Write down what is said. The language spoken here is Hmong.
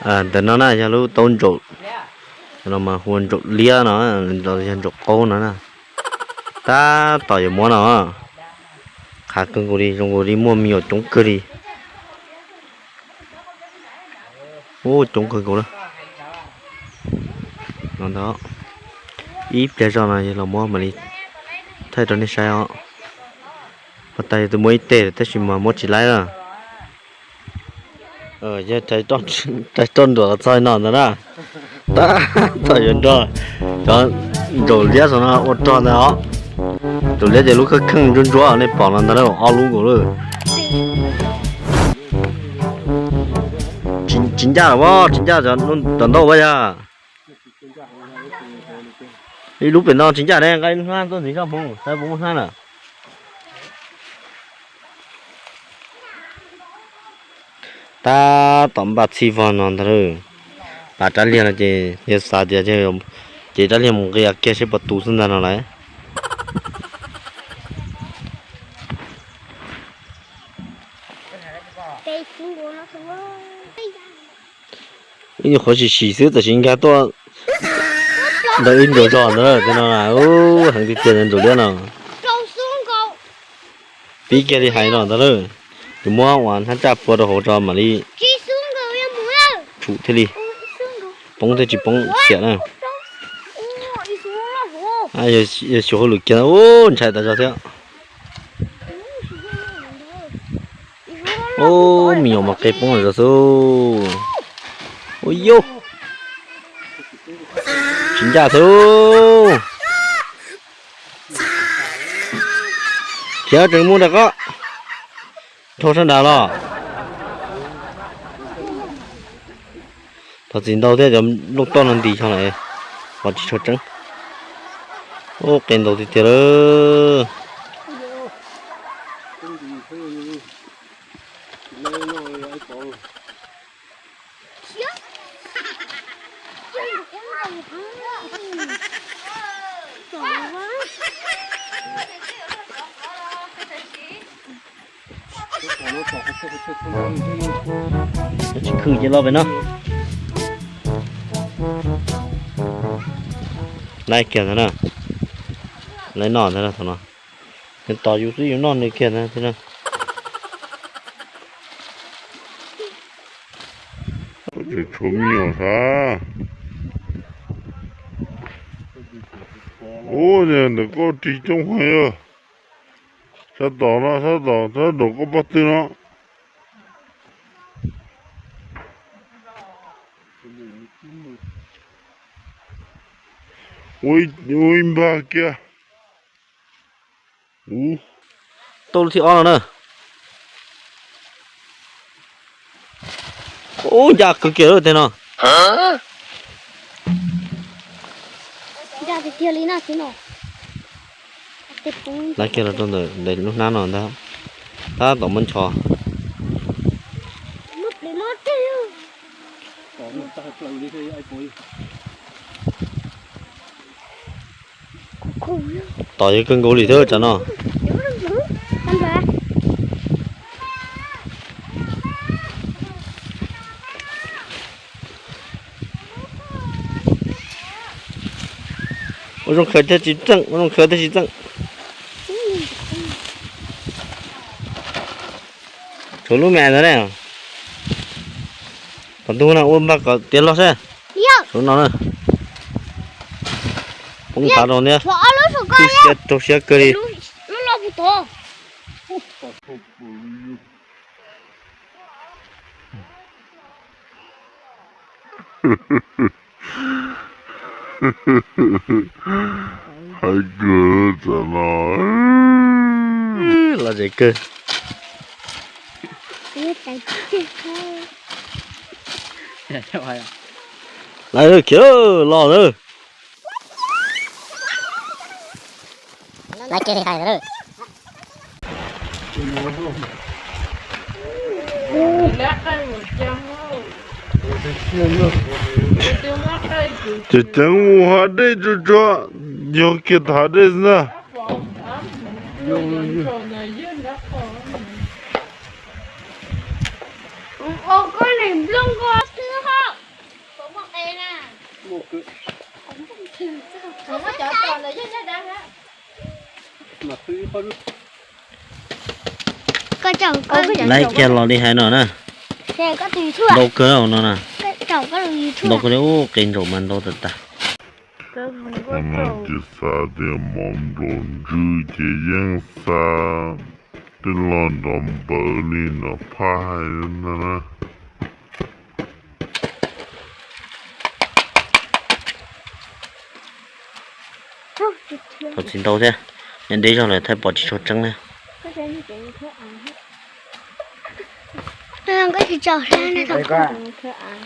Ntawm no na yog lub taub ntsaum, no mas hu ua ntsaum liab no, yog ntsaum qaub no na. Tab tom yuav muab no, qhav kawg nkaus li, zoo nkaus li muaj me nyuam coob kawg li. Ub, coob kawg nkaus na. No ntag, ib pliag zog no yog los muab mam li thaij rau nej saib os. Pas tas yog tus muaj ib teg tab sis mas muab tsis laib na. Yog rais roj nruam los txog no ntag na. Tab tom yuav nrog cov ntsaum liab saum no ua rog ntag os. Ntsaum liab ces lub kheej kheej ntsuab ntsuab nej pom no ntag, ob lub nkaus lawm. Tsis ncaj los, tsis ncaj, cov ntaub ua yog ib lub pem no tsis ncaj ne, nqa ib lub hnab tuaj ntxiv zoj hmoov saib puas muaj hnab na. Tab tom npaj txhij vog no ntag lauj. Pas rab liag no ces yog xav tias ces rab liag mus nqis kiag seb puas tu xwb ntag no lauj. Ib nyuag qhuav sim sim xwb tam sim nkag tuaj ntawm ib nruas zog ntawd no, heev tiag tiag ntsaum liab no. Pib kiag li hais no ntag lauj, ces muab ua hnab tsaj pua rau hauv tso mam li tshum thiaj li poob thiab tsis poob xiam na. Yog xyuas hauj lwm kiag ub ntshai tas zog thiab. Ub, me nyuam mas qe poob zog xwb. Ua yau, tsis ncaj thiab. Khiav tseem mus nram qab, dhau sab nrad los. Thov txim ntau thiab cov nplooj toj no nti xyov lawm, pom tsis tshua tseeb. Ub, qe ntau tiag tiag lawm. Tsis khwm ces los pem no. Laib kiag ntag na. Laib noj ntag na thaum no. Nws tos yus xwb yus noj nws kiag ntag thiab na. Tshuav me nyuam sav. Ub, ntawm koj ris coob heev. Sab tom no, sab tom, sab nraum koj pob tw no. Ua ib npag kiag. Ub, tau lub thib ob no na. Ub, ncaj kawg kiag lawm tej no. Laib kiag los rau ntawm lub hnab no ntag. Tab tom muab ncho. Tom yog kawg nkaus li thiab tsam no. Ua zoo khaws thiaj tsis txeej, ua zoo khaws thiaj tsis txeej. Tshuav lub me ntawd ne. Tom ntug no ua npag kom tiav log seb. Tshuav no na. Poob thav rau thiab. Rau siab kawg li. Hais kawg tam no. Los zem kawg. Lawv khiav los lawm. Ces ceev mus hav dej tsuag tsuag, yog kiag hav dej xwb ntag. Koj nim nplooj nko twb hau. Laib kiag los li hais no na. Ntau kawg no na. Ntau kawg li, ub, qe ntsaum mas ntau tas tas. Ces xav tias mov nplua ntswg ces yeej xav tej lo nrov npawv li nrov phaj hais no na. Pom tsis ntau thiab, nyob deb zog lawm thaij pom tsis tshua tseeb thiab. Koj tsis tso thiab.